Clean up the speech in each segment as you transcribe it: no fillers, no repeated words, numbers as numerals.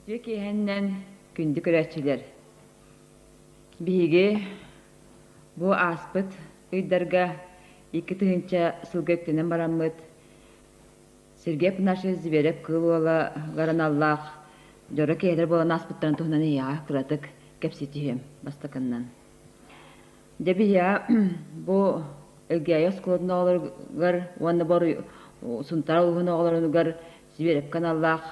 Үтүө киэһэннэн күндү көрөөччүлэр! Биһиги бу ааспыт ыйдарга 2000 сылга үктэнэн бараммыт Сергей Афанасьевич Зверев-Кыыл Уола аналлаах дьоро киэһэлэр буолан ааспыттарын туһунан эһиэхэ кыратык кэпсэтиһиэм бастакыннан. Дьэ биһиэхэ бу Элгээйи оскуолатын оҕолоругар уонна бу Сунтаар улууһун оҕолоругар Зверевкэ аналлаах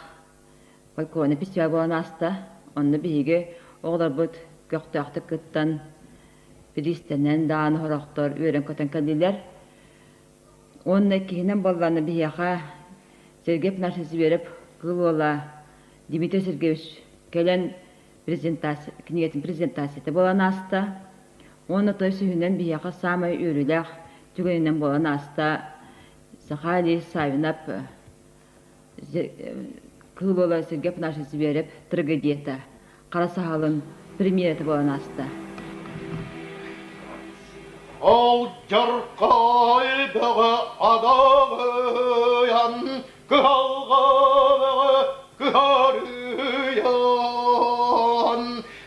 фольклорнай фестиваль буолан ааста. Онно биһиги оҕолорбут көхтөөхтүк кыттан, бириистэнэн даҕаны сорохтор үөрэн-көтөн кэллилэр. Уонна иккиһинэн буоллаҕына биһиэхэ Сергей Афанасьевич Зверев кыыл уола Дмитрий Сергеевич кэлэн презентация, кинигэтин презентацията буолан ааста. Уонна той сүһүнэн биһиэхэ саамай үөрүүлээх түгэнинэн буолан ааста Сахали Савинов Кыыл уола Сергей Афанасьевич Зверев трагедията Хара саһылын премьерата буолан ааста. Алдьархай бөҕө адаҕыйан, кыһалҕа бөҕө кыһарыйан,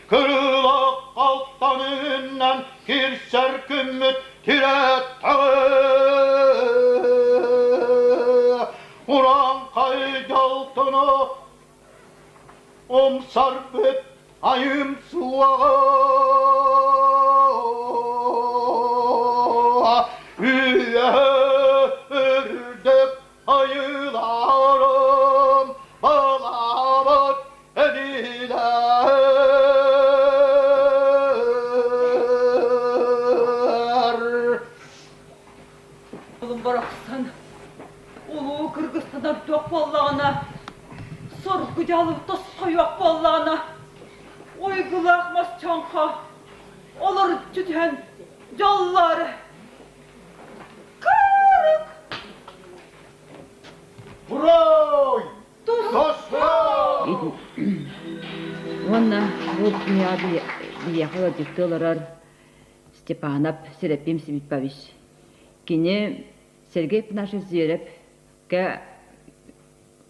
кырылах халтанынан кирсэр күммүт тирэттэҕэ. Урааҥхай дьалтыны Умсарбыт айым суоҕа Үрдүк айыыларым балаабыт энилэр. Улум барахсан Улуу Кыргызстан ордуох буоллаҕына, соргу дьаалыбыт тосхойуох буоллаҕына, уйгулаах мас чоҥхо олоруччу түһэн дьоллоору Кырык! Бурой! Уонна бу биһиэхэ ыалдьыттыы олорор Степанов Серафим Симипович. Кини Сергей Афанасьевич Зверевкэ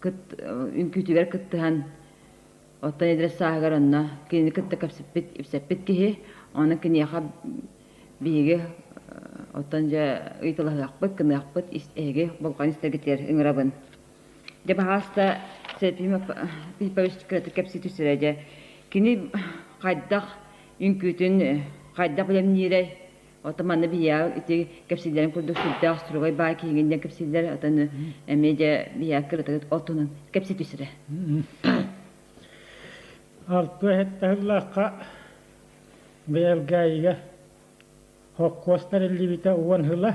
үҥкүүтүгэр кыттыһан, оттон эдэр сааһыгар онно кинини кытта кэпсэппит, ипсэппит киһи, ону киниэхэ биһиги оттон дьэ ыйыталаһыахпыт, гыныахпыт, эһиги болҕойон истэргитигэр ыҥырабын. Дьэ баһааста Серафим Филиппович кыратык кэпсии түсүрэ дьэ кини хайдах үҥкүүтүн хайдах бэлэмниирэй Оттон манна биһиэхэ ити кэпсииллэрин курдук сүрдээх строгай баай киһигин диэн кэпсииллэр, оттон эмиэ дьэ биһиэхэ кыратыгыт ол туһунан кэпсии түсүрэ. Алтыа һэттэ Бэлгээйигэ холкуос тэриллибитэ уон сыла.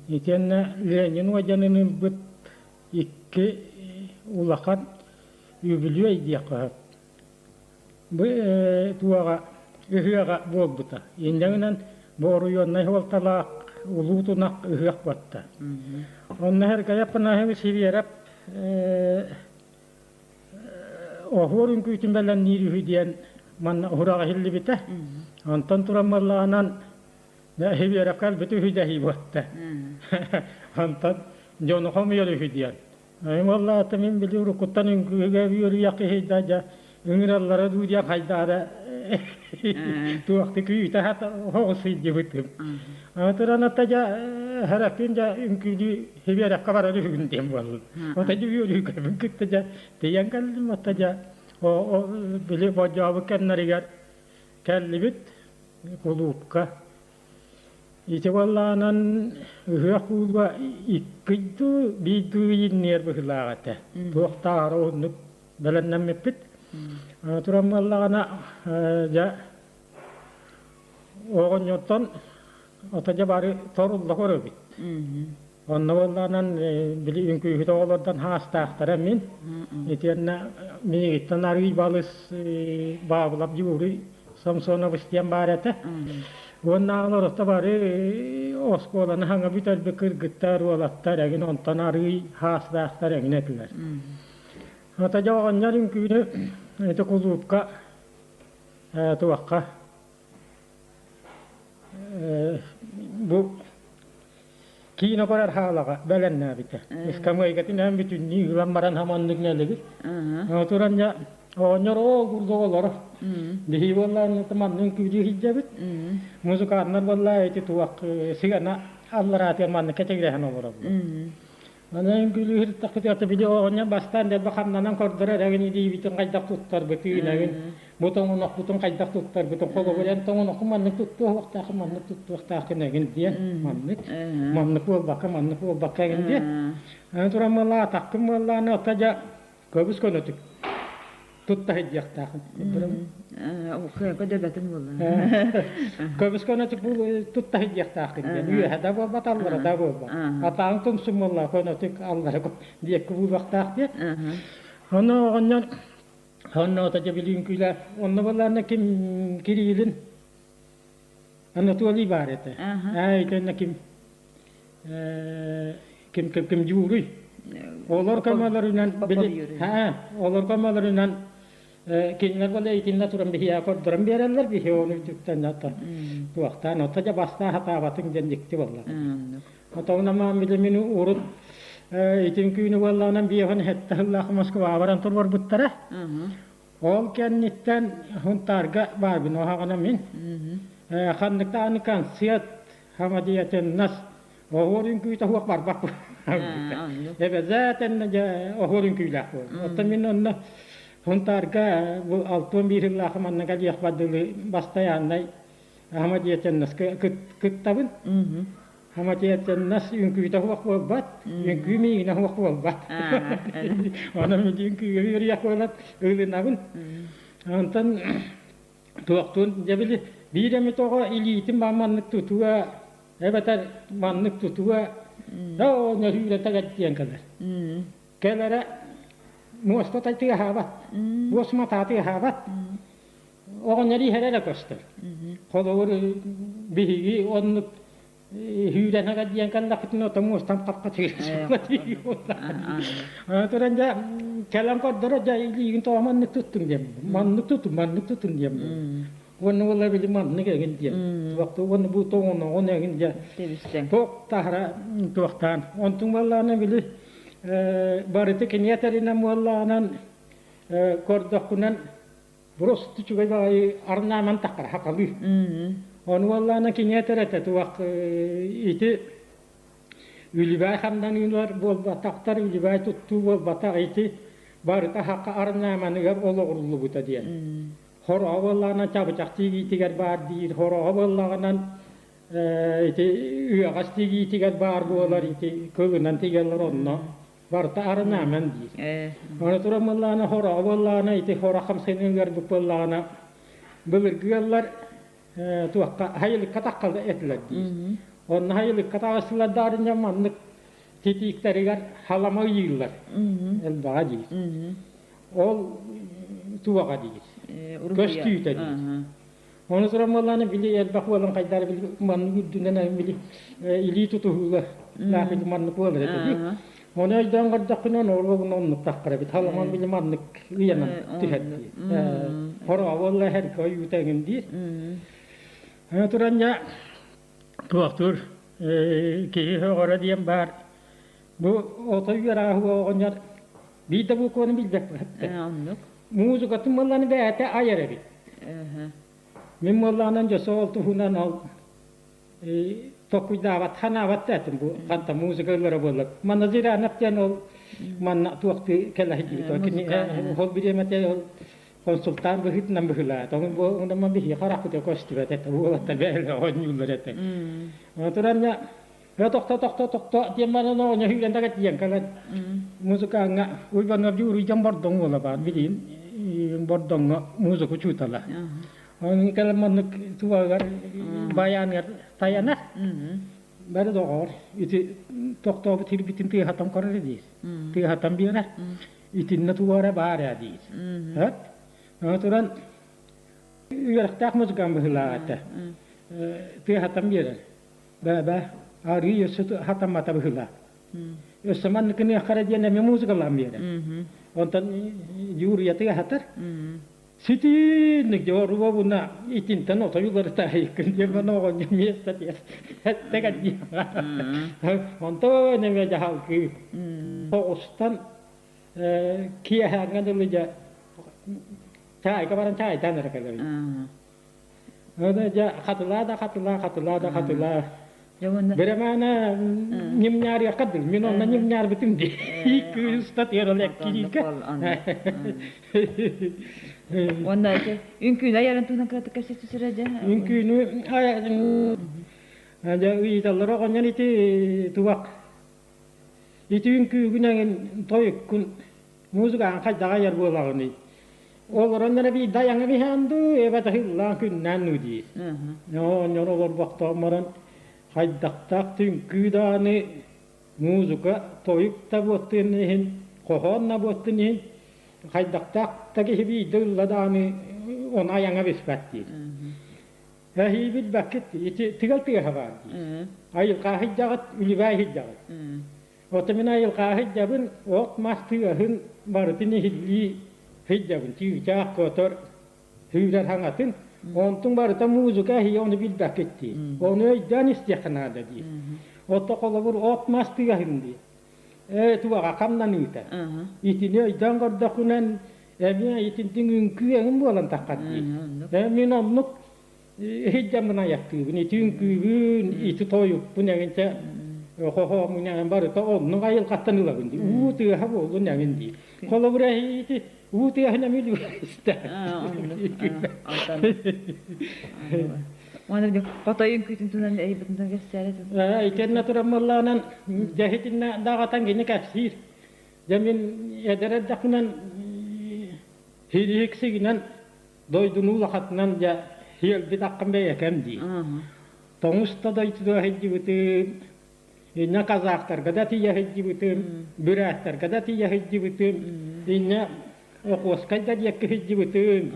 Итиэннэ Ленин уордьанын ылбыт икки улахан үбүлүөй диэххэ сөп. Бу туоҕа ыһыаҕа буолбута. Инньэ гынан бу оройуоннай суолталаах улуу тунах ыһыах батта. Онно Сергей Афанасьевич Сибиэрэп оһуор үҥкүүтүн бэлэмниир үһү диэн манна уһураҕа иһиллибитэ. Онтон туран буоллаҕынан Сибиэрэп кэлбит үһү дэһии буотта. Онтон дьону хомуйар үһү диэн. Уоллаата мин били уруккуттан үҥкүүгэ үөрүйэх киһи да дьэ ыҥыраллара дуу диэн хайдаара туохты күүтэ оҕус сылдьыбытым. Туран ата дьэ хараппын дьэ үҥкүүлүү хибиэрэххэ барар үһүгүн диэн буоллум. Ото дьэ үөрүүкэбин кытта дьэ тиийэн кэллим ото дьэ били бодьообут кэмнэригэр кэллибит кулуупка. Ити буоллаҕынан ыһыах ууга икки дуу, биир дуу иинниэр быһыылаах этэ. Туохтааҕар уһуннук бэлэмнэммиппит. Туран буоллаҕына дьэ оҕонньортон ото дьэ бары торулла көрөбүт. Онно буоллаҕынан били үҥкүүһүт оҕолордон хаастаахтара мин. Итиэннэ миигиттэн арыый балыс Баабылап Юрий Самсонович диэн баар этэ. Уонна олорто бары оскуоланы хаҥа бүтэрбит кыргыттар, уолаттар эҥин онтон арыый хаастаахтар эҥин этилэр. Ата дьэ оҕонньор үҥкүүнү ити кулуупка туохха бу киинэ көрөр хаалаҕа бэлэмнээбитэ. Ыскамыайгатын эн бүтүннүү ылан баран хаманнык нэлигит. Туран дьэ. Оҕонньор ол курдук олоро. Биһи буоллаан маннык үҥкүүлүү сылдьабыт. Музыканнар буоллаа ити туох сыгана аллараатыгар маннык кэчигирэһэн олоробут. Аны үҥкүүлүү сырыттахпыт били оҕонньор бастаан дэлби хамнанан көрдөрөр эҥин илиибитин хайдах туттарбытын эҥин бу тоҥонохпутун хайдах туттарбытын холобур эн тоҥоноххун маннык туттуохтааххын маннык туттуохтааххын эҥин диэн маннык маннык буолбакка маннык буолбакка эҥин диэн аны туран буоллаа атаххын буоллааны ата дьэ көбүс көнөтүк тутта сылдьыахтаахын Көдөбөтүн буолла. Көбүс көнөтүк тутта сылдьыахтааххын диэн үөһэ да буолбат аллара да буолбат атааҥ тумсун буолла көнөтүк аллара диэкки буолуохтаах диэн ону оҕонньор онно ото дьэ били үҥкүүлээх онно буоллаҕына ким Кириллин Анатолий баар этэ аа итиннэ ким ким ким ким Дьууруй олор көмөлөрүнэн били аа олор көмөлөрүнэн кинилэр буола итиннэ туран биһиэхэ көрдөрөн биэрэллэр биһи ону үтүктэн ата туохтаан ото дьэ бастаан хатаабатыҥ диэн дьикти буолла Отоҕуна били мин урут итин күүнү буоллаҕынан биэһин сэттэ сыллаах Москваҕа баран турбарбыттара. Ол кэнниттэн Хунтаарга баарбын оһоҕуна мин ханныктааны концерт хамадиятыннас оһуор үҥкүүтэ суох барбат Эбэзээтэннэ дьэ оһуор үҥкүүлээх буолла. Оттон мин онно Хунтаарга бу 61 сыллаах манна кэлиэх бардылы бастайааннай Хамадиятыннаска кыттабын. Хамадиятыннас үҥкүүтэ суох буолбат, үҥкүү миигинэ суох буолбат. Онон мин үҥкүүгэ үөрүйэх буолан ылынабын. Онтон туохтуун дьэ били биир эмит оҕо илиитин баа маннык тутуа эбэтэр маннык тутуа оо нөһүүрэтэ диэн кэлэр. Кэлэрэ муоста тыаһаабат, буосума тыаһаабат. Оҕонньор иһэрэ эрэ көстөр. Холобур, биһиги оннук сүүрэн аҕа диэн кэллэхпитинэ ото муостан хаппатыыр туран дьэ кэлэн көрдөрө дьэ илиигин тоҕо маннык туттуҥ диэн маннык тутун маннык тутун диэн уонна уола били маннык эҥин диэн туохту уонна бу тоҥоноҕун эҥин дьэ туох таһара туохтаан онтуҥ буоллаҕына били барыта кини этэринэн буоллаҕынан көрдөххүнэн Просто үчүгэй баҕайы арнааман таххара хахалыы. Ону буоллаҕына кини этэр этэ туох ити үлүбээй хамнаныылар буолбатахтар, үлүбээй туттуу буолбатах ити барыта хахха арнааманыгар олоҕуруллубута диэн. Хороҕо буоллаҕына чабычах тигиитигэр баар диир, хороҕо буоллаҕынан ити ыаҕас тигиитигэр баар буолар ити кылынан тигэллэр онно Барыта арынааман диир. Аны туран буоллаҕына хороҕо буоллаҕына ити хорох хамсыгын ыарбыт буоллаҕына былыргы ыаллар туохха хайылыкка таххал этилэр диир. Онно хайылыкка таҕыстылар даарынньа маннык титииктэригэр халама ыйыыллар элбэҕэ диир. Ол туоҕа диир. Көстүүтэ диир. Ону туран буоллаҕына били элбэх буолан хайдары били маннык үрдүнэн били илии тутуһууга лаахыйды маннык буолар этэ дии. Ону өйдөөн көрдөхпүнэ оруобуна оннук таххар эбит. Халаман били маннык ыйанан түһэр дии. Хороҕо буолла эргэ ойуута эҥин диир. Аны туран дьэ туохтуур киһи сөҕөрө диэн баар. Бу отой үөрэҕэ оҕонньор биир да букваны билбэт Оннук. Музыкатын буоллаҕына бэйэтэ айар эбит. Мин буоллаҕынан дьэ ол туһунан ол толкуйдаабат, санаабат да этим бу ханта музыка ыллара буоллар. Манна Зиранов диэн ол манна туохтыы кэлэ сылдьыбыт. Кини ол бириэмэтэ ол консультант быһыытынан быһыылаата. Ол бу онон биһиэхэ харахпыта көстүбэт этэ. Уолаттар бэйэлэрэ оонньууллар этэ. Туран Э тохто тохто тохто диэн баран оҕонньор сүүрэн да тиийэн кэлэн музыкаҥҥа Уйбанов Юрийдьан Бордоҥ уола баар билигин Бордоҥҥо музыка учуутала. Онон кэлэн маннык тубагар баяныгар тайанар. Бары доҕор ити тохтообут сирбитин тыаһатан көрөр диир. Тыаһатан биэрэр. Итиннэ туора баар ээ диир. Өт. Аны туран үөрэхтээх музыкант быһыылаах этэ. Тыаһатан биэрэр. Бээ-бээ, арыы өссө хатаммата быһыылаах. Өссө маннык гыныаххара диэн эмиэ музыкалаан биэрэр. Онтон Юрия хатар. Ситинник дьэ оруобуна итинтэн отой уларытаайыккын диэн маны оҕонньор миэстэ диэн эттэгэ Онтон эмиэ дьаһалгыы. Тоҕустан киэһээҥҥэ дылы дьэ. Чаайга баран чаайдаан эрэ кэлэбин. Аны дьэ хатылаа да хатылаа, хатылаа да хатылаа. Бирэмээнэ ньимньаарыахха дыл. Мин онно ньимньаарбытым дии. Кыыс татыар эккириикэ. Уонна ити үҥкүүнү айарын туһунан кыратык кэпсэтэ сирэ дьэ. Үҥкүүнү дьэ ыйыталлар оҕонньор ити тубак ити үҥкүүгүн эҥин тойуккун музыкаҕын хайдах айар буолаҕыный? Олорон эрэ биирдэ айаҥа биһээн дуу, эбэтэ ыллаан күннээн дуу диир. Оҕонньор олорбохтоон баран хайдахтаах түҥкүү даҕаны музыка тойук да буоттун иһин, хоһоон да буоттун иһин хайдахтаах да киһи биирдэ ылла даҕаны ону айаҥа биспэт диир. Эһии билбэккит ити тыгал тыаһа баар диир. Айылҕа сылдьаҕыт, үлүбээй сылдьаҕыт. Оттон мин айылҕа сылдьабын, от-мас тыаһын барытын иһиллии сылдьабын. Чыычаах, котор, сүүрэр хаҥатын. Онтуҥ барыта музыка эһиги ону билбэккит дии. Ону өйдөөн истиэххэ наада дии. Отто холобур от-мас тыаһын дии. Ээ туаҕа хамнаныыта. Итини өйдөөн көрдөххүнэн эмиэ итинтиҥ үҥкүү эҥин буолан таххар дии. Ээ мин оннук иһирдьэммин айахтыыбын, ити үҥкүүбүн, ити тойукпун эҥинчэ хоһооммун эҥин барыта оннук айылҕаттан ылабын дии. Уу тыаһа буоллун эҥин дии. Холобура ити уу тыаһын эмиэ истэ. Уонна хотой үҥкүүтүн туһунан эйбитин кэпсээри. Итиннэ тураммаллаанан дьэһитиннэ даҕатан кини кэпсиир. Дьэ мин эдэр эрдэхпинэн хириик сигинэн дойдуну улахатынан дьэ сиэлбит аккын бэйэкэм дии. Тоҥус да дойдуга сылдьыбытым, инньэ казахтарга да тиийэ сылдьыбытым, бүрээттэргэ да тиийэ сылдьыбытым, инньэ Охуоскай да диэки сылдьыбытым.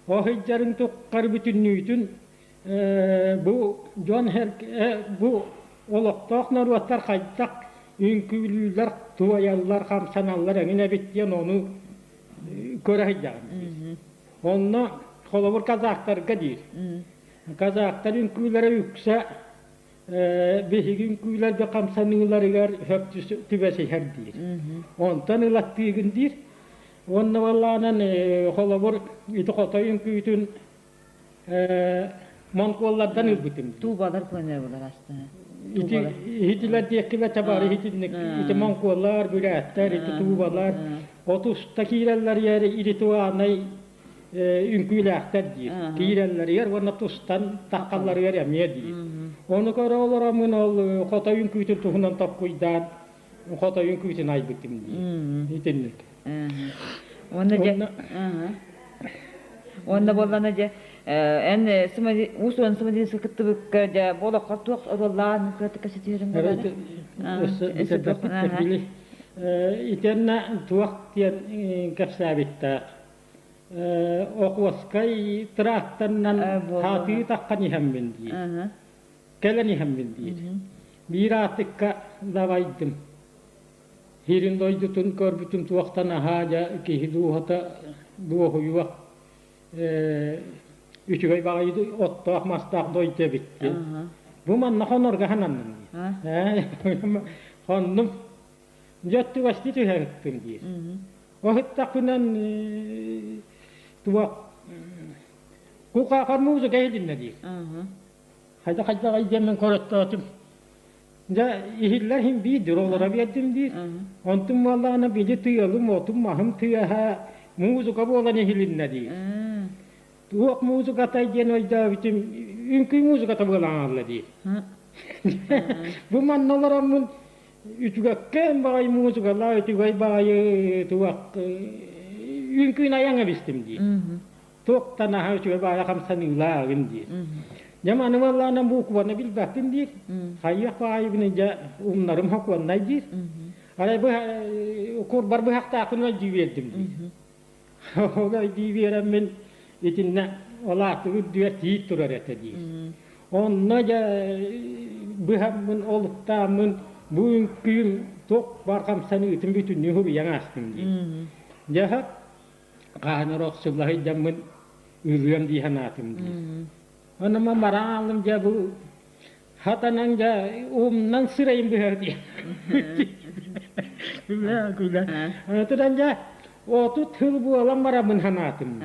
Ол сылдьарын туххары бүтүннүүтүн бу дьон бу олохтоох норуоттар хайдах үҥкүүлүүллэр, туойаллар, хамсаналлар эҥин эбит диэн ону көрө сылдьаҕын. Онно холобур казахтарга диир. Казахтар үҥкүүлэрэ үксэ биһиги үҥкүүлэргэ хамсаныыларыгар сөп түбэсиһэр диир. Онтон ылаттыыгын диир. Уонна баллаанан холобур ити хотой үҥкүүтүн монголлардан ылбытым. Тубалар планералар астана. Ити иһитилэр диэккилэ табар иһитинник ити монголлар, бүрээттэр, ити тубалар отуста киирэллэригэр ритуальнай үҥкүүлээхтэр диир. Киирэллэригэр уонна тустан таххалларыгар эмиэ диир. Ону көрө олороммун ол хотой үҥкүүтүн туһунан токкуйдаан хотой үҥкүүтүн айбытым диир. Итинник. Уонна дьэ Уонна буоллана дьэ эн уус-уран самодельска кыттыбыкка дьэ бу олоххор туох оруоллаан кыратык кэпсэтиһэрин буолаары? Итиэннэ туох диэн кэпсээбиттээх Охуоскай тракторынан хаатыы таххан иһэммин диир. Кэлэн иһэммин диир. Биир аатыкка дабайдым. Сирин дойдутун көрбүтүм туохтан аһаа дьэ киһи дууһата дуоһуйуох үчүгэй баҕайы оттоох мастаах дойду эбит диэн. Бу манна хонорго сананным диир. Хоннум. Дьэ өттүгэсти түһэриппин диир. Оһыттахпынан туох кукаахар музыка иһилиннэ диир. Хайда-хайдаҕай диэммин көрөттөөтүм. Дьэ, иһиллэр иһин биир олоро биэрдим диир. Онтум буоллаҕына били тыалым, отум, маһым тыаһа музыка буолан иһилиннэ диир. Туох музыкатай диэн өйдөөбүтүм, үҥкүү музыката буолан хаалла диир. Бу манна олороммун үчүгэккээн баҕайы музыкалаах үчүгэй баҕайы туох үҥкүүн айаҥ эбистим диир. Туохтан аһа үчүгэй баайа хамсаныылааҕын диир. Дьэ маны буоллаҕына буукубаны билбэппин диир. Хайыах баайыбын дьэ умнарым хокуоннай диир. Арай быһа курбар быһахтаахпын өйдүү биэрдим диир. Ол өйдүү биэрэммин итиннэ олаатыгы үрдүгэр тиит турар этэ диир. Онно дьэ быһаммын, олуктааммын бу үҥкүүм туох бар хамсаныытын бүтүннүү суруйан аастым диир. Дьэ хаһан эрэ охсуллаһыйдаммын ылыам дии санаатым диир. Онно ман баран аалым дьэ бу хатанан дьэ умнан сырайым быһар дии. Күлэ күлэ. Туран дьэ. 30 сыл буолан бараммын санаатым.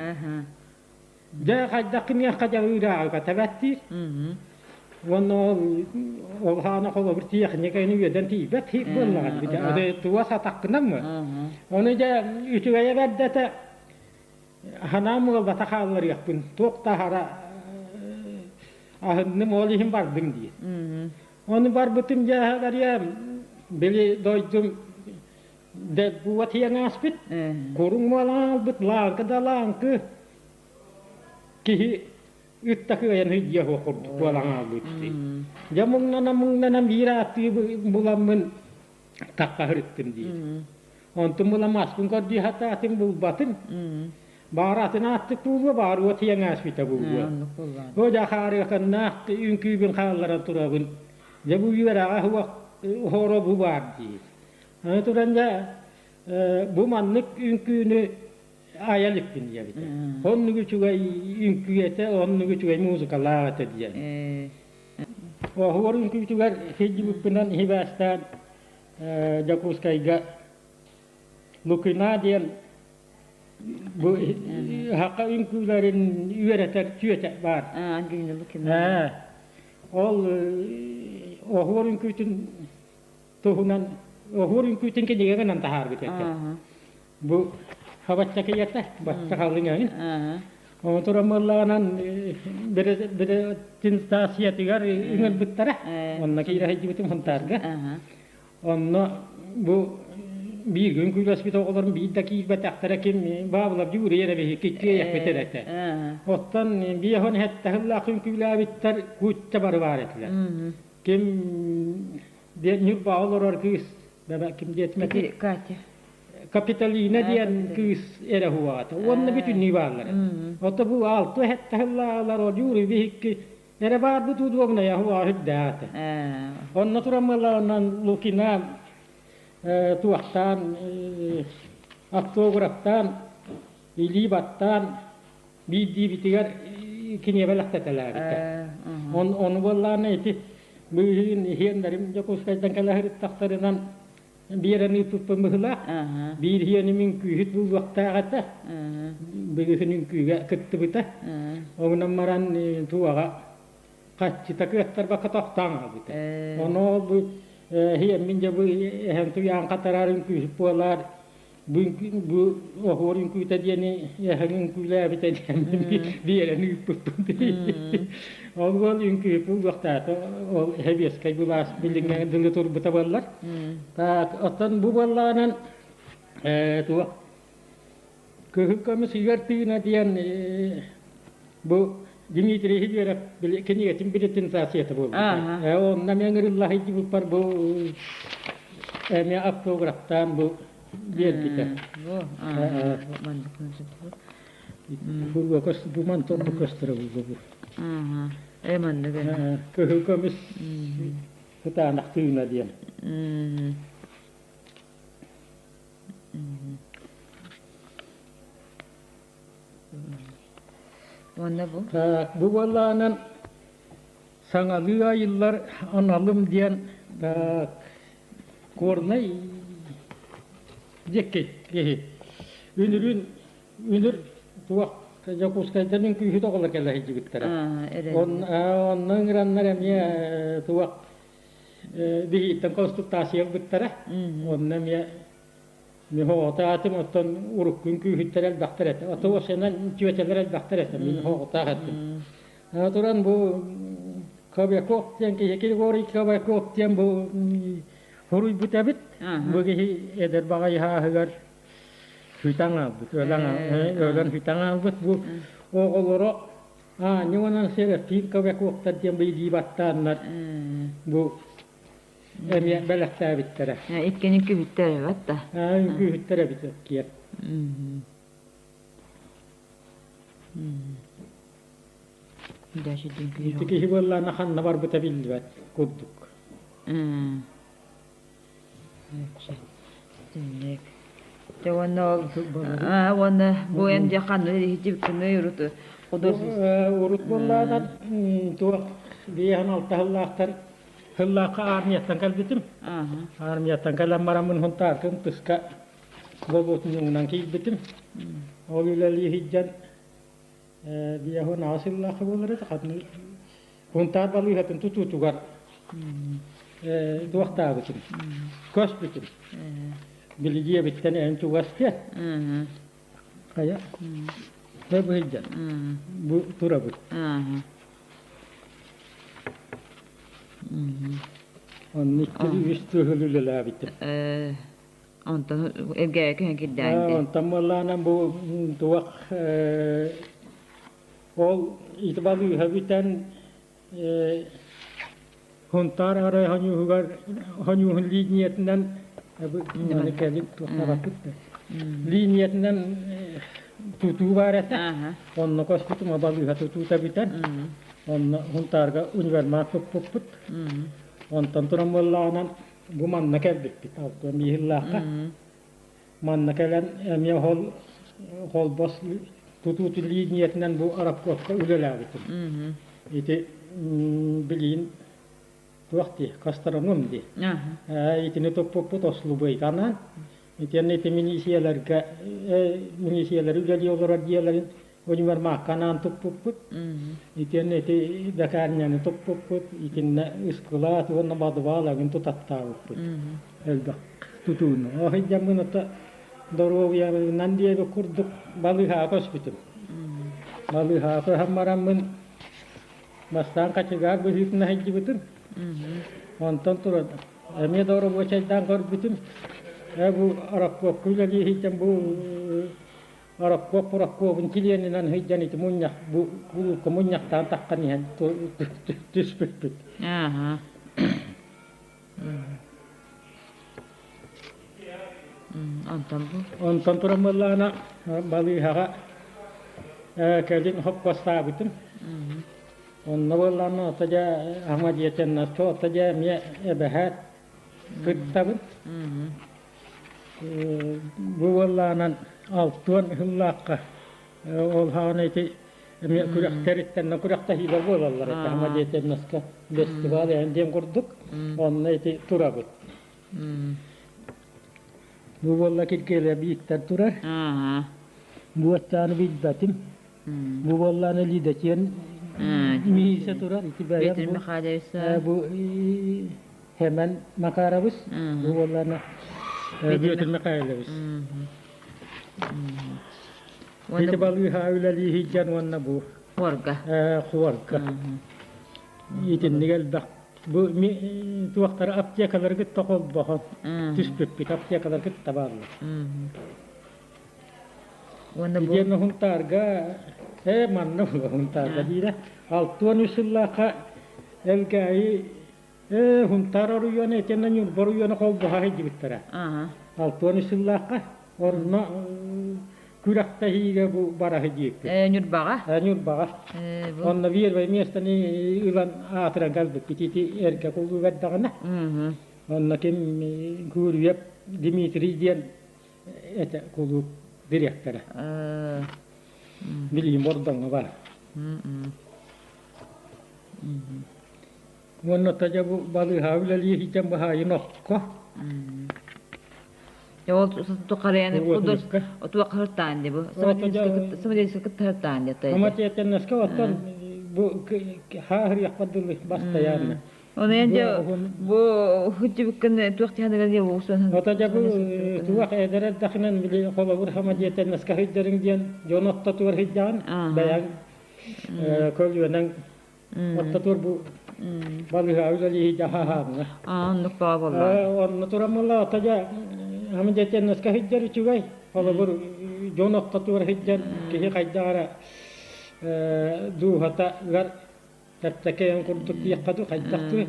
Дьэ хайдах кимиэхэ дьалыырааҕы тэбэттиир. Уонна ол ол хаана холобур тиэхиньикэни үөдэн тиийбэт тиийбэт буоллаҕа. Туга сатаххынан мы. Ону дьэ үчүгэйэ бэрдэтэ ханаам уолбата хаалларыахпын туох да аһара аһынным ол иһин бардым диир. Ону барбытым дьэ били дойдум Дэггуга тиийэн ааспыт, куруҥ буолан аалбыт, лааҥкы да лааҥкы киһи ытта кыайан сылдьыа суох курдук буолан хаалбыт. Дьэ муҥнана-муҥнана биир ааттыы буламмын тахха сырыттым диир. Онтум була маспын көрдүү сатаатым булбатым. Баар атын ааттык буолуо, баар уот тиийэн ааспыта буолуо. Бу дьэ хаарыаханнаах үҥкүүбүн хаалларан турабын. Дьэ бу үөрэҕэ суох хоро бу баар диир. Аны туран дьэ бу маннык үҥкүүнү айа иликпин диэбитэ. Оннук үчүгэй үҥкүү этэ, оннук үчүгэй музыкалаах этэ диэн. Оһуор үҥкүүтүгэр сылдьыбыппынан сибээстээн Дьокуускайга Лукина диэн бу саха үҥкүүлэрин үөрэтэр түөтэ баар. Ангелина Лукина. Ол оһуор үҥкүүтүн туһунан оһуор үҥкүүтүн кинигэ гынан таһаарбыт этэ. Бу хабаччакыйата, бачча халыҥ Ону туран буоллаҕынан презентациятыгар ыҥырбыттара. Онно киирэ сылдьыбытым Хонтаарга. Онно бу биир күн күлэспит оҕолорум биир да киирбэтэхтэрэ ким Баабылап Дьууруй эрэ биһикки иккиэйэхпит эрэ этэ. Оттон биэһон сэттэ сыллаах үҥкүүлээбиттэр куучча бары баар этилэр. Ким диэн Ньурбаҕа олорор кыыс ким диэтим эти Катя. Капитолина диэн кыыс эрэ уһуаҕата. Уонна бүтүннүү бааллар. Ото бу алты сэттэ сыллааҕылар одьуур биһикки эрэ баарбыт удобная уһуаҕа үрдээх этэ. Онно тураммылаанан Лукина туохтаан автографтаан илии баттаан биирдиибитигэр киниэхэ бэлэхтэтэлээбитэ. Ону буоллаҕына ити быыһыын иһиэннэрим Дьокуускайтан кэлэ сырыттахтарынан биэрэн ыыппыппын быһыылаах. Биир иһиэним үҥкүүһүт булуохтаах этэ. Бүгүн үҥкүүгэ кыттыбыта. Онон баран туоҕа хаччыта кыаттарбакка тохтоон хаалбыта. Ону ол бу иһиэммин дьэ бу эһэм туйаан хатарар үҥкүүһүт буолаар Бу оһуор үҥкүүтэ диэни эһэҥ үҥкүүлээбитэ диэн биэрэн ыыппыппын. Ол уол үҥкүү буолуохтаата ол сэбиэскэй былаас билиҥҥэ дылы турбута буоллар. Так, оттон бу буоллаҕынан туох кыһыл көмүс ыар тыына диэн бу Дмитрий Хидверов кинигэтин презентацията буолбута. Онно мен ыҥырылла сылдьыбыппар бу эмиэ автографтаан бу биэрбитэ. Бу мантан бу көстөрө булла бу. Э маннык Кыһыл көмүс кытаанах тыына диэн. Уонна бу? Бу буоллаҕынан саҥалыы айыллар аналым диэн Горнай диэки киһи үнүрүн үнүр туох Дьокуускайдан үҥкүүһүт оҕолор кэлэ сылдьыбыттара. Онно ыҥыраннар эмиэ туох биһииттэн консультация ылбыттара. Онно эмиэ Мин оҕотоотум, оттон урукку үҥкүүһүттэр элбэхтэр этэ. Ото осенан түөтэлэр элбэхтэр этэ. Мин оҕотоох этим. Туран бу Кобяков диэн киһи, Григорий Кобяков диэн бу суруйбут эбит. Бу киһи эдэр баҕайы сааһыгар сүтэн аалбыт, өлөн сүтэн аалбыт. Бу оҕолоро аанньа Серафим Кобяковтар диэн бу илии баттааннар бу Эмиэ бэлэхтээбиттэрэ. Иккини үҥкүүһүттэр эбит да. Үҥкүүһүттэр эбит киэп. Ити киһи буоллаҕына ханна барбыта биллибэт курдук. Дьэ уонна ол уонна бу эн дьэ ханна иһитибиккиний урут Урут буоллаҕына туох биэһин алта сыллаахтар Сыллаахха армияттан кэлбитим. Армияттан кэлэн бараммын Хунтааркын тыска. болуотунньугунан киирбитим. Ол үлэлии сылдьан 58 сыллаахха буолар этэ, хатыны Хунтаар балыыһатын тутуутугар туохтаабытым, көспүтүм. Били дьиэбиттэн эн чугас диэн. Хайа, дьэ быһыйдан бу турабыт. Онно иккили үс тыһыл үлэлээбитим. Онтон эргээгэ көһөн кирдээн дии. Онтон буоллаанан бу туох Ол ити балыыһа бүтэн Хунтаар арай хоньууһугар хоньууһун лиинийэтинэн маны кэлин туохтаабаппыт да лиинийэтинэн тутуу баар этэ. Онно көспүтүм балыыһа тутуута бүтэн онно Хунтаарга универмаг туппуппут. Онтон туран буоллаҕынан бу манна кэлбиппит алтыан биир Манна кэлэн эмиэ ол холбос тутуутун лиинийэтинэн бу Арабкуопка үлэлээбитим. Ити билигин туох дии, гастрономум дии. Итини туппуппут ослубуйганан, итиэннэ ити милиисийэлэргэ милиисийэлэри үлэлии олорор дьиэлэрин универмагка анаан туппуппут. Итиэннэ ити бэкээринэни туппуппут, итиннэ ыскылаат уонна бадыбаал эҥин тутаттаабыппыт. Элбэх тутууну. Ол сылдьаммын ото доруобуйабынан диэби курдук балыыһаҕа көспүтүм. Балыыһаҕа көһөн бараммын бастаан хачыгаар быһыытынан сылдьыбытым. Онтон туран эмиэ да оробуочайдаан көрбүтүм. Ээ бу Араппуокка үлэлии сылдьан бу Араппуок Пороккуобун чилиэнинэн сылдьан ити мунньах бу кулуупка мунньахтаан таххан иһэн түспүппүт. Ааһа. Онтон бу? Онтон туран буоллаҕына балыыһаҕа кэлин хоппостаабытым. Онно буоллаҕына ото дьэ ама диэтэн ото дьэ эмиэ эбэһээт кыттабын. Бу буоллаҕынан алтыан сыллаахха ол хаҕана ити эмиэ күрэхтэриттэн күрэхтэһиилэр буолаллар этэ самодеятельноска фестиваль эһэн диэн курдук онно ити турабыт. Бу буолла Киргиэлэ Бииктэр турар. Бу аттааны билбэтим. Бу буоллааны Лидатиен миисэ турар. Ити бэйэм Петр бу Михайлович бу Хэмэн Макарович, бу буоллаана Петр Михайлович. Ити балыыһа үлэлии сылдьан уонна бу Хуорга. Хуорга. Итинник элбэх бу туохтары аптекалары кытта холбоһон түспүппүт аптекалар кытта бааллар. Уонна бу Итиэннэ Хунтаарга ээ манна Хунтаарга диирэ 63 сыллаахха Элгээйи Ээ, Хунтаар оройуона итиэннэ Ньурба оройуона холбоһо сылдьыбыттара. 63 сыллаахха онно күрэхтэһиигэ бу бараһы диэбиппит. Ээ, Ньурбаҕа? Ээ, Ньурбаҕа. Ээ, бу. Онно первое миэстэни ылан аатыран кэлбиппит ити эргэ кулууп эрдэҕинэ. Онно ким Гурьев Дмитрий диэн этэ кулууп дириэктэрэ. Билигин Бордоҥҥо баар. Уонна дьэ бу балыыһаҕа үлэлии сылдьан баһаайын окко. Дьэ ол тухарыйан отуохха сыртаан дии бу. Самодельска кытта сыртаан дии Самодельскай оттон бу хааһырыахпар дылы бастайаанна. Оны дьэ бу хыджыбыккын туох тиһаныгар дии уусун. Ото дьэ бу туох эдэр эрдэхинэн били холобур самодельскай сылдьарыҥ диэн дьон оттотугар сылдьаҕын бэйэҥ көлүөнэҥ Ортотугар бу балыыһа үлэлии дьаһааһааҥҥа. Аа, оннук баа буолла. Онно тураммыла ото дьэ ама дьэ теннеска сылдьар үчүгэй. Холобур дьон ортотугар сылдьан киһи хайдах эрэ дууһата ыар чэпчэки курдук диэххэ дуу хайдах дуу.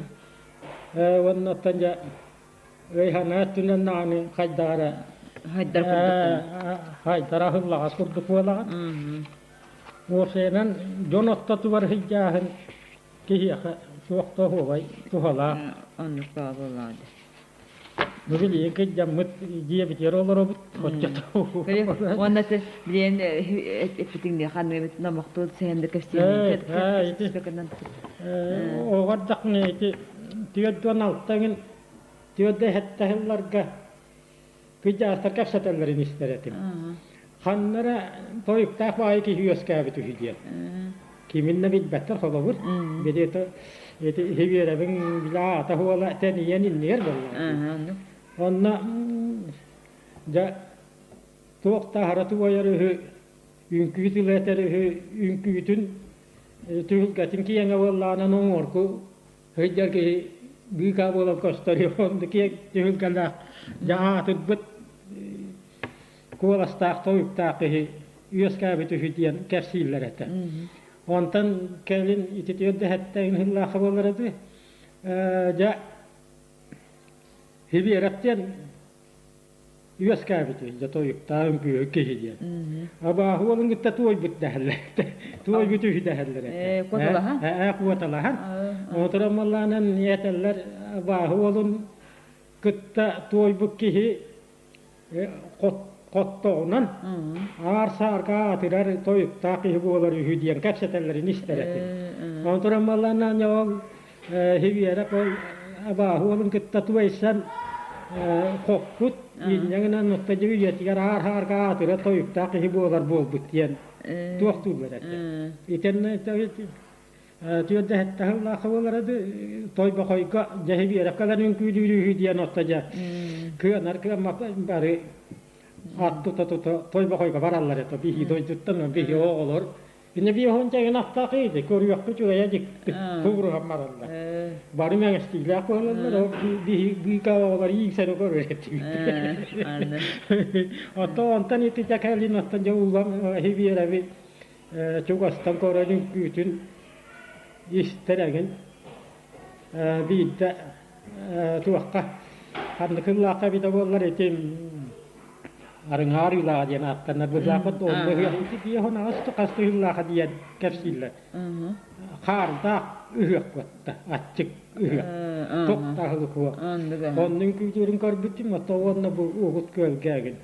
Уонна оттон дьэ өй-санаа өттүнэн даҕаны хайдах эрэ Хайдар курдук. хайдар аһыллаҕас курдук буолаҕын. Уопсайынан, дьон ортотугар сылдьааһын киһиэхэ туох да оһуобай туһалаах. Оннук баа буоллаҕа дии. Бу билигин кыдьаммыт дьиэбитигэр олоробут, оччотоо. Уонна те билигин эппитиҥ ханныгыбыт номохтуу сэһэн да кэпсиэн Оҕор даҕаны ити 46 иҥин 47 сылларга. Кыдьаастар кэпсэтэллэрин истэр этим. Ханна эрэ тойуктаах баайы киһи үөскээбит үһү диэн. Кимин да билбэттэр холобур. Били ити иһи билэ аата уола тэнийэн иннигэр буолла. Онно дьэ туох да аһара туойар үһү, үҥкүү тыла этэр үһү, үҥкүүтүн түһүлгэтин киэҥэ буоллаҕына оҥорку сылдьар киһи быыкаа буолан көстөр онно киэҥ түһүлгэлээх дьэ аатырбыт куоластаах тойуктаах киһи үөскээбит үһү диэн кэпсииллэр этэ. Онтон кэлин ити түөрдэһэттэ ыһыллаахха буолар этэ. Дьэ Хибиэрэп диэн үөскээбит дьэ тойуктаах үҥкүүһүт киһи диэн. Абааһы уолун кытта туойбут дэһэллэр. Туойбут үһү дэһэллэр этэ. Куоталаһан? Ээ, куоталаһан. Отырон маллаанан этэллэр абааһы уолун кытта туойбут киһи хоттоҕунан аар-саарга аатырар тойуктаах киһи буолар үһү диэн кэпсэтэллэрин истэр этим. Онтон маллаанан ол Хибиэрэп ол абааһы уолун кытта туойсан хоппут инньэ оттон дьэ үйэтигэр аар-аарга аатыра тойуктаах киһи буолар буолбут диэн туохтууллар этэ. Итиннэ түөрдэһэттэһил буолара тойбохойго дьэ Хибиэрэп кэлэн үҥкүүлүүр үһү диэн отто дьэ кыанар кыаммат бары ат тута-тута тойбохойго бараллар этэ биһи дойдуттан биһи оҕолор Инне биэһон дьайын аттаах иди, көрүөххэ үчүгэйэ дьикти, кубуруһан бараллар. Бары мэҥэстиилээх буолаллар, ол быыка оҕолор ииксэри көрөр этибит. Оттон онтон ити дьэ кэлин оттон дьэ улам хибиэрэби чугастан көрөн үҥкүүтүн истэр эҥин биирдэ туохха ханнык ыллаахха эбитэ буоллар ити Арыҥаар ыылааҕа диэн ааттанар быһыылаахпыт онно ыһыах ити биэһон аҕыс хас ыһыыллааха диэн кэпсииллэр. Хаардаах ыһыах куотта, аччык ыһыах. Туох да аһылык суох. Оннун күүтүүрүн көрбүтүм, ото уонна бу Угут күөлгээгин.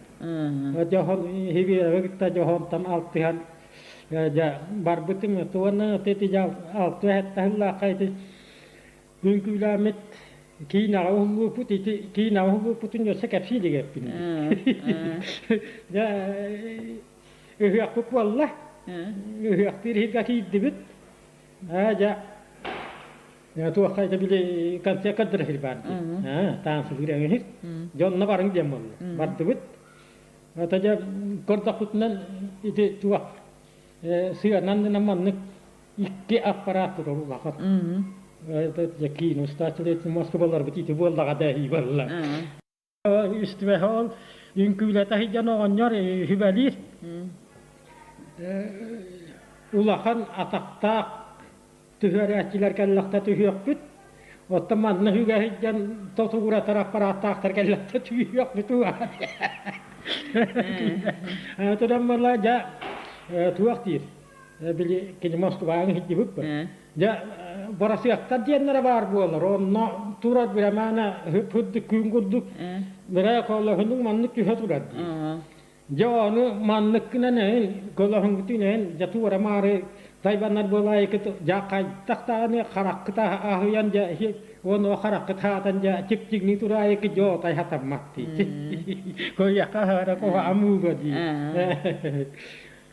Дьоһон Хибиэрэбэ кытта дьоһонтон алтыһан дьэ барбытым уонна ити алтыа сэттэ ити Үҥкүүлээммит киинэҕэ уһуллубуппут ити киинэҕэ уһуллубуппутун өссө кэпсии илигэппин дьэ ыһыахпыт буолла ыһыахтыыр иһиргэ киирдибит ээ дьэ туохха ити били концерт көрдөрө сир баар дии таансылыыр эҥиһир дьэ онно барыҥ диэн буолла бардыбыт ата дьэ көрдөхпүтүнэн ити туох сыанан маннык икки аппараат турар улахан. Киин устааччылар Москубаларбыт ити буоллаҕа да буолла. Үстүбэһэ ол үҥкүүлэтэ сылдьан оҕонньор сүбэлиир. Улахан атахтаах түһэрээччилэр кэллэхтэ түһүөхпүт. Оттон манна үгэ сылдьан тотугуратар аппарааттаахтар кэллэхтэ түһүөхпүт Туран буолла дьэ туох диир били кини Москваҕа иһдибит Дьэ барасыаттар диэннэрэ баар буолар онно турар бирэмээнэ хып-хырдык күн курдук бирэ колоһунуҥ маннык түһэ турар дии Дьэ ону манныккынан эһин колоһуҥгутун эһин дьэ туора маары тайбаннар буолаайыкыт дьэ хайдах даҕаны хараххыт аһыйан дьэ уонна хараххыт хаатан дьэ чип-чиҥнии тураайыкы дьоо тайхатаммат дии көрүөххэ аһара куһаҕан ууга дии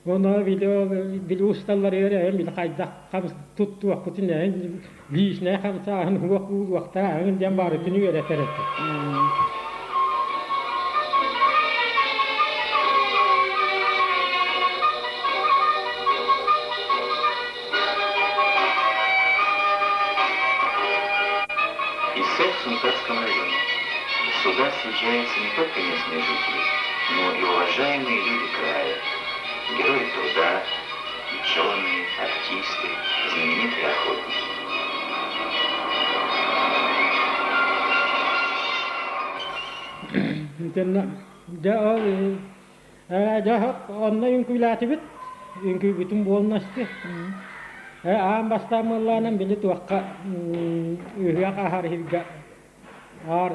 Ону видео били усталларыгар эһэм били хайдах туттуохпутун эһэм личнэй хамсааһын уох уулуохтааһын диэн барытын үөрэтэр этэ. Иссек в Сунтарском районе. Сюда съезжаются не только местные жители, но и уважаемые люди края, герои труда, ученые, артисты, знаменитые охотники. Дьэ, дьэ, онно үҥкүүлээтибит. Үҥкүүбүтүн буолнасты. Аан бастаан буоллаанан били туохха ыһыах аһар иһиргэ аар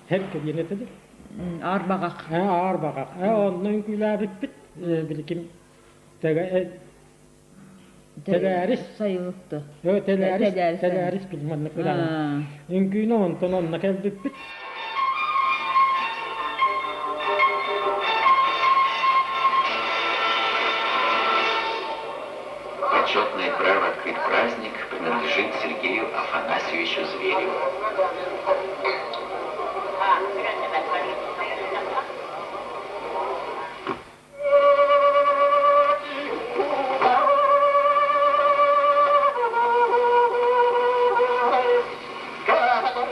Һэркэ диэн этэ дии. Аар баҕах. Аар баҕах. Онно үҥкүүлээбиппит. Билигин Тэлээрис. Сайылыкты. Тэлээрис. Тэлээрис били маннык ырааһын. Үҥкүүнү онтон онно кэлбиппит. Почетное право открыть праздник принадлежит Сергею Афанасьевичу Звереву.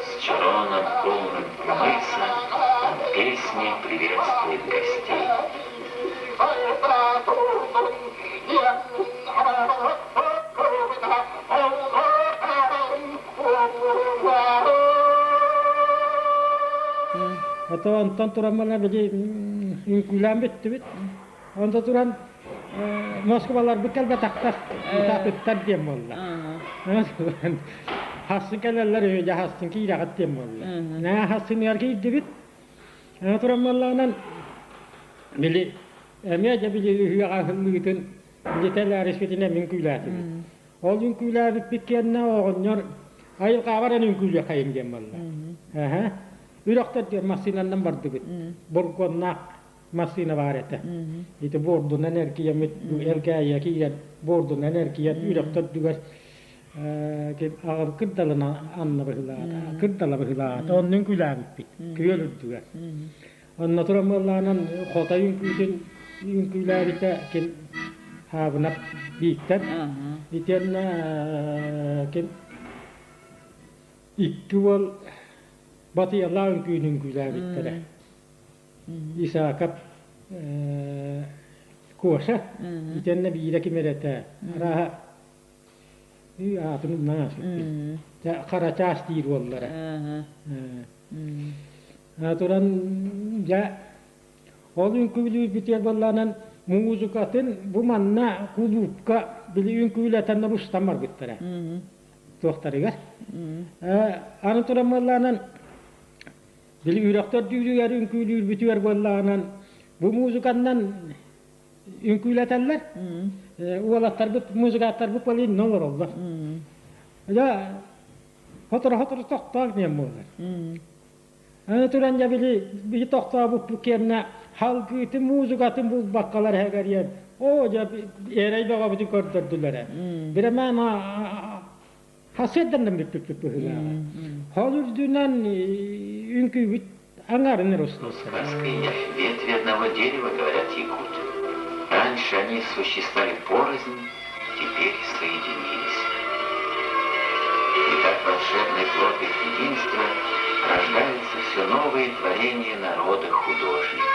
С чароном полным кумыса он песней приветствует гостей. Ото онтон тураммына били үҥкүүлээн бүттүбүт. Онто туран Москваларбыт кэлбэтэхтэр, утаатыттар диэн буолла. Хасын кэлэллэр үһү, дьэ хасын киирэҕит диэн буолла. Наа хассыныгар киирдибит. Туран буоллаҕынан били эмиэ дьэ били үһүөҕэ аһыллыытын билитэлээриспитинэ үҥкүүлээтибит. Ол үҥкүүлээбиппит кэннэ оҕонньор айылҕаҕа баран үҥкүүлүөххэйиҥ диэн буолла. Аһа. Үрэхтэр диэн массыынанан бардыбыт. Бургоннаах массыына баар этэ. Ити буордунан эргийэммит Элгээйигэ киирэн буордунан эргийэн үрэхтэр үрдүгэр аҕам кырдалына анна быһыылаата, кырдала быһыылаата, онно үҥкүүлээбиппит күөл үрдүгэр. Онно туран буоллаҕынан хотой үҥкүүтүн үҥкүүлээбитэ ким Хаабынап Бииктэр итиэннэ ким икки уол Батыйалаах үҥкүүнү үҥкүүлээбиттэрэ. Исаакап Коша итиэннэ биирэ ким эрэ этэ арааһа аатын умнан ааспыппын Харачаас диир уоллара туран дьэ ол үҥкүүлүүрбүтүгэр буоллаҕынан музыкатын бу манна кулуупка били үҥкүүлэтэн устан барбыттара туохтарыгар аны туран буоллаҕынан Били үрэхтэр дүүрүгэр үҥкүүлүүрбүтүгэр буоллаҕынан бу музыканнан үҥкүүлэтэллэр. Уолаттарбыт, музыкааттарбыт полинна олороллор. Дьэ, сотору-сотору тохтоох диэн буолар. Аны туран дьэ били били тохтообуппут кэннэ халгыытын музыкатын булбаккалар эһэгэр оо дьэ эрэй бөҕөбүтүн көрдөрдүлэр ээ. Биремээн Хасыарданнан бүппүппүт быһыылааҕа. Ол үрдүнэн үҥкүүбүт аҥарын эрэ устуохтара. Ветви одного дерева, говорят якуты. Раньше они существовали порознь, теперь соединились. И так волшебный плод их единства рождаются все новые творения народа художника.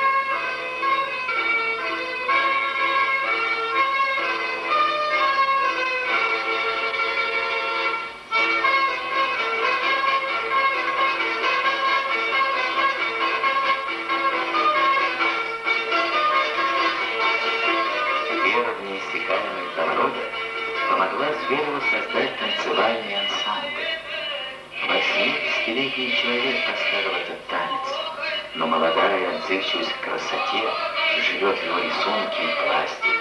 Вера в неиссякаемый природа помогла Звереву создать танцевальный ансамбль. 80-летний человек поставил этот танец, но молодая отзывчивость к красоте живет в его рисунке и пластике.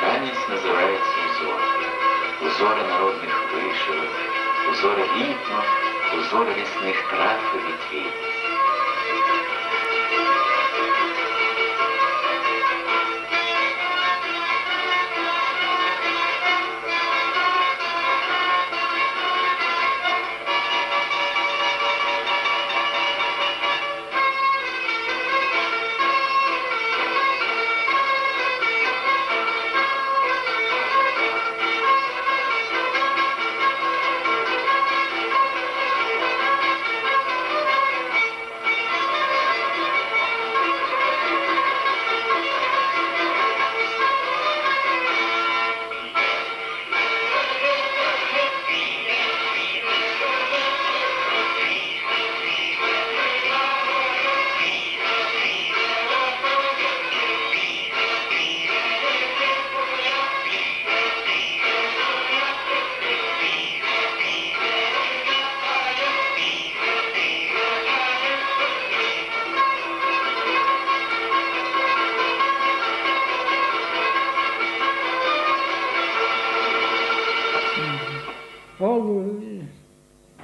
Танец называется узор. Узоры народных вышивок, узоры ритмов, узоры лесных трав и ветвей.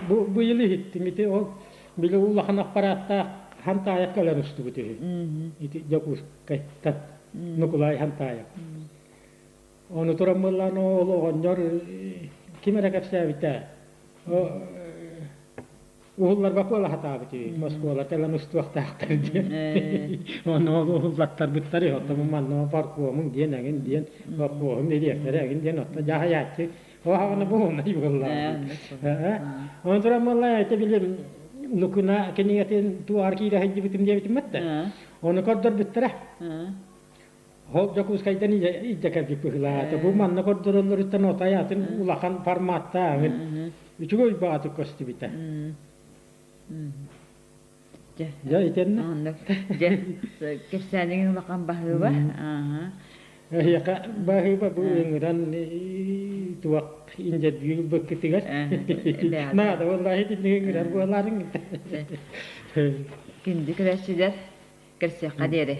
бу быйыл иһиттим ити ол били улахан аппарааттаах Хантаайап кэлэн устубут үһү. Ити Дьокуускайтан Нукулай Хантаайап. Ону туран буоллаан ол оҕонньор ким эрэ кэпсээбитэ. Уһулларбакка буола сатаабыт үһү. Москвалар кэлэн устуохтаахтар диэн. Ону ол уһуллаттарбыттар үһү. Оттон манна паркомуҥ диэн эҥин диэн, паркомум дириэктэрэ эҥин диэн оттон дьаһайааччы оһаҕына буолунай буоллаҕа. Онон туран буолла это били Лукуна кинигэтин туар киирэ сылдьыбытым диэбитим да. Ону көрдөрбүттэрэ. Ол Дьокуускайдан илдьэ кэлбит быһыылаата. Бу манна көрдөрөллөрүттэн отой атын улахан форматтааҕын үчүгэй баҕатык көстүбүтэ. Дьэ, Дьэ, итиннэ. Оннук. Дьэ, кэпсээниҥ улахан баһыыба. Эһиэхэ баһыыба бу ыҥыран туох интервью ылбыккытыгар наада буоллаҕа итинник ыҥырар буолаарыҥ. Күндү көрөөччүлэр, көрсүөххэ диэри.